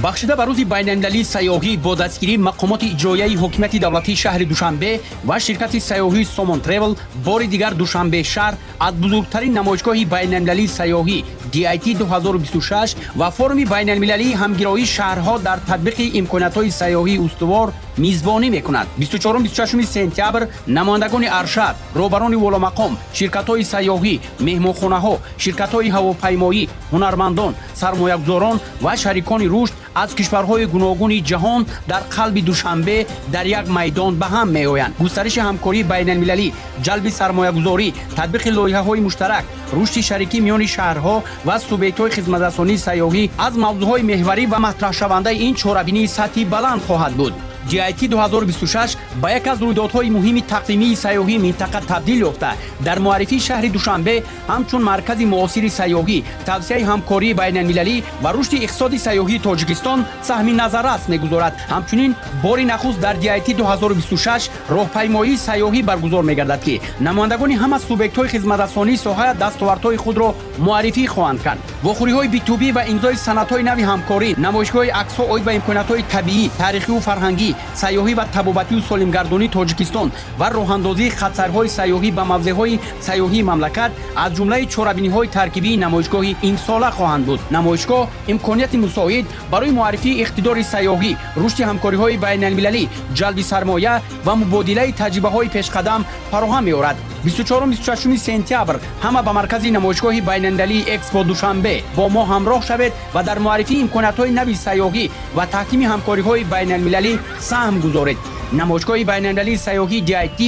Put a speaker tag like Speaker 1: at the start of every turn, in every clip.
Speaker 1: Бахшида ба Рӯзи байналмилалии сайёҳӣ, бо дастгирии мақомоти иҷроияи ҳокимияти давлатии шаҳри Душанбе ва ширкати сайёҳии Сомон Тревел, бори дигар Душанбе шаҳр аз бузургтарин намоишгоҳи байналмилалии сайёҳӣ DIT 2026 ва форуми байналмилалии ҳамгироии шаҳрҳо дар татбиқи имкониятҳои сайёҳии устувор мизбонӣ мекунад. 24-26 сентябр намояндагони аршад, роҳбарони воломақом, ширкатҳои сайёҳӣ, меҳмонхонаҳо, ширкатҳои ҳавопаймоӣ, ҳунармандон, сармоягузорон ва шарикони рушд аз кишварҳои гуногуни ҷаҳон дар қалби Душанбе дар як майдон ба ҳам меоянд. Густариши ҳамкории байналмилалӣ, ҷалби сармоягузорӣ, татбиқи лоиҳаҳои муштарак, рушди шарикӣ миёни шаҳрҳо ва субъектҳои хизматрасонии сайёҳӣ аз мавзӯъҳои меҳварӣ ва матраҳшавандаи ин чорабинии сатҳи баланд хоҳад буд. DIT 2026 ба яке аз рӯйдодҳои муҳими тақвимии сайёҳии минтақа табдил ёфта, дар муаррифии шаҳри Душанбе ҳамчун маркази муосири сайёҳӣ, тавсеаи ҳамкории байналмилалӣ ва рушди иқтисоди сайёҳии Тоҷикистон саҳми назаррас мегузорад. Ҳамчунин, бори нахуст дар DIT 2026 роҳпаймоии сайёҳӣ баргузор мегардад, ки намояндагони ҳама субъектҳои хизматрасонии соҳа дастовардҳои худро муаррифӣ хоҳанд кард. Вохӯриҳои B2B ва имзои санадҳои нави ҳамкорӣ, намоишгоҳи аксҳо оид ба имкониятҳои табиӣ, таърихиву фарҳангӣ, сайёҳӣ ва табобатию солимгардонии Тоҷикистон ва роҳандозии хатсайрҳои сайёҳӣ ба мавзеъҳои сайёҳии мамлакат аз ҷумлаи чорабиниҳои таркибии намоишгоҳи имсола хоҳанд буд. Намоишгоҳ имконияти мусоид барои муаррифии иқтидори сайёҳӣ, рушди ҳамкориҳои байналмилалӣ, ҷалби сармоя ва мубодилаи таҷрибаҳои пешқадам фароҳам меорад. 24-26 сентябр ҳама ба маркази намоишгоҳи байналмилалии Экспо Душанбе бо мо ҳамроҳ шавед ва дар муаррифии имкониятҳои нави сайёҳӣ ва таҳкими ҳамкориҳои байналмилалӣ саҳм гузоред. Намоишгоҳи байналмилалии сайёҳии DIT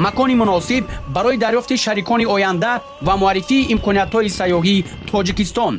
Speaker 1: макони муносиб барои дарёфти шарикони оянда ва муаррифии имкониятҳои сайёҳии Тоҷикистон.